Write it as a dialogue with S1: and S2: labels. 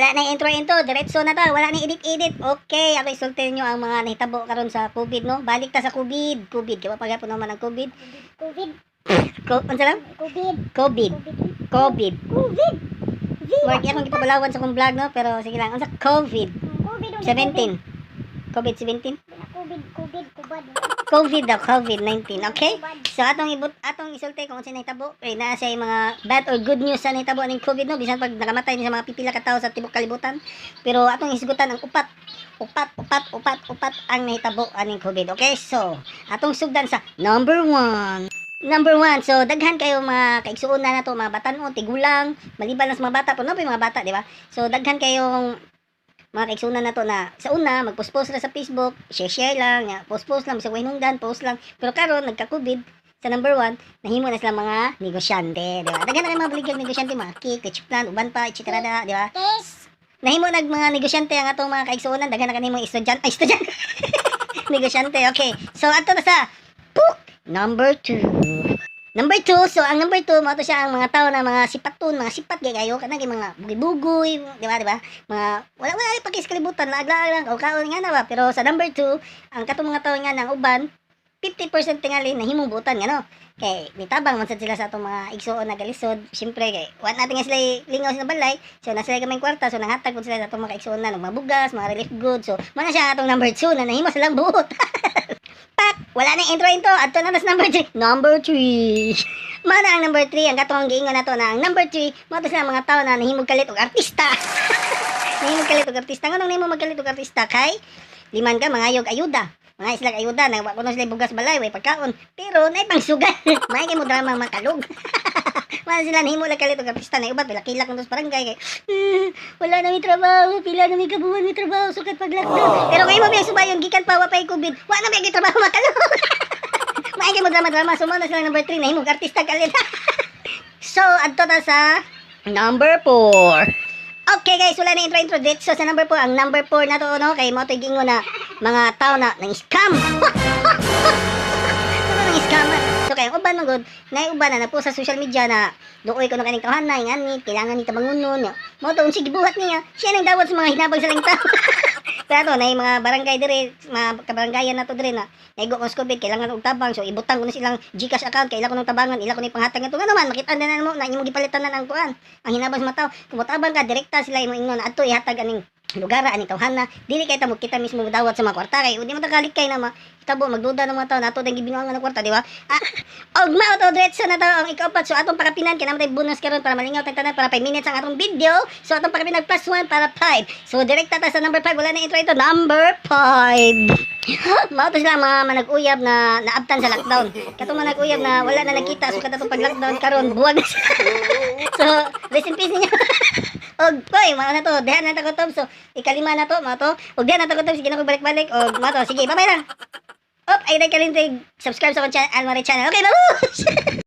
S1: Wala na intro intro, diretso na ta, wala na edit edit. Okay, ako isulti ninyo ang mga nahitabo karon sa COVID, no? Balik ta sa COVID. COVID, kay wa pa gapon naman ang COVID.
S2: COVID.
S1: Unsa lang?
S2: COVID.
S1: COVID.
S2: COVID.
S1: COVID.
S2: COVID. V.
S1: Work akong gipabalawan sa akong vlog, no? Pero sige lang, unsa COVID?
S2: COVID.
S1: 17. COVID-17?
S2: COVID, COVID, kubad.
S1: COVID daw, COVID-19, okay? So atong ibut atong isulti kung unsa nahitabo kay naa siya mga bad or good news sa nahitabo aning COVID, no, bisan pag nakamatay ni sa mga pipila ka tawo sa tibok kalibutan. Pero atong hisgutan ang upat. Upat, upat, upat, upat ang nahitabo aning COVID. Okay? So, atong sugdan sa number one. Number one, so daghan kayo mga kaigsuonan na to, mga batan-on, tigulang, maliban lang sa mga bata, pero no, mga bata, di ba? So daghan kayong mga kaigsuonan na to na sa una magpost-post ra sa Facebook, share-share lang, nga, post-post lang, bisag way hinungdan, post lang. Pero karon nagka-COVID, sa number one, nahimo na sila mga negosyante, di ba? Daghan na kayo mga baligyag negosyante, mga cake, leche flan, uban pa, etc. na, di ba?
S2: Case.
S1: Nahimo nag mga negosyante ang atong mga kaigsuonan, daghan na kanimo estudyante, ay estudyante. Negosyante, okay. So ato na sa puk number two. Number two, so ang number two, mao to siya ang mga tao na mga sipaton, mga sipat gay kayo, kanang kay mga bugoy-bugoy, di ba, di ba? Mga wala wala pa kay sa kalibutan, laag-laag lang, o kaon nga na ba. Pero sa number two, ang katong mga tao nga nang uban, 50% tingali nahimong buutan nga no. Kay nitabang man sad sila sa atong mga igsuon na galisod. Siyempre kay wa natin nga sila lingaw sa balay. So na sila gamay kwarta, so nanghatag pud sila sa atong mga igsuon na ng mga bugas, mga relief goods. So mao na siya ang atong number 2 na nahimo silang buot. Pak! Wala na intro intro. Adto na sa number 3. Number 3. Mana ang number 3, ang katong giingon nato na ang number 3, mao to sila mga tao na nahimog kalit og artista. Nahimog kalit og artista. Nganong nahimo magkalit og artista kay liman ka mangayog ayuda. Mga islag ayuda na wa kuno sila bugas balay, way pagkaon. Pero nay pangsugal. May kay mo drama makalog. Wala sila nahimo lang kalit og artista na uban pila kilak sa barangay kay "Eh, wala na mi trabaho, pila na mi kabuan mi trabaho sukat pag lockdown." Pero kay mo biya subayon gikan pa wa pay COVID, wa na mi trabaho makalog. May kay mo drama drama, so mao na sila number 3 nahimog artista kalit. So adto ta sa number 4. Okay guys, wala na intro intro dito. So sa number 4, ang number 4 na to no, kay mo to gingon na mga tao na nang scam. Ano nang scam? So kay ang uban man gud, nay uban na napo sa social media na duoy ko na kaning tawhana, ingani, kailangan ni tabangunon. Mao to unsi gibuhat niya, siya nang dawat sa mga hinabang sa laing tao. Pero ato nay mga barangay dire, mga kabaranggayan na to dire na naigo ko sa COVID, kailangan og tabang. So ibutang ko na silang GCash account, kailangan ko ng tabangan, ila ko ni panghatag ngadto. Ngano man makita na mo na imong gipalitan na ang kuan. Ang hinabang sa mga tao, kung motabang ka direkta sila imong ingnon adto ihatag aning lugar aning tawhana, dili kay ta mo kita mismo dawat sa mga kwarta kay di mo ta kalikay na ma tabo magduda ng mga tao nato dang gibinuangan ng kwarta, di ba? Ah, og mao to, diretso na to ang ikaapat. So atong pakapinan kay naman bonus karon para malingaw tang tanan para 5 minutes ang atong video. So atong pakapinan plus 1 para 5. So direkta ta sa number 5, wala na intro ito, number 5. Mao to sila mga manag-uyab na naabtan sa lockdown, katong manag-uyab na wala na nakita so katong pag lockdown karon buwag na sila. So rest in peace ninyo. Og koy, mao na to, diha na ta kutob. So ikalima na to, mao to. Og diha na ta kutob, sige na ko balik-balik og mao to. Sige, bye-bye na. Op, ay kalimtay subscribe sa akong channel, Almari channel. Okay, babush!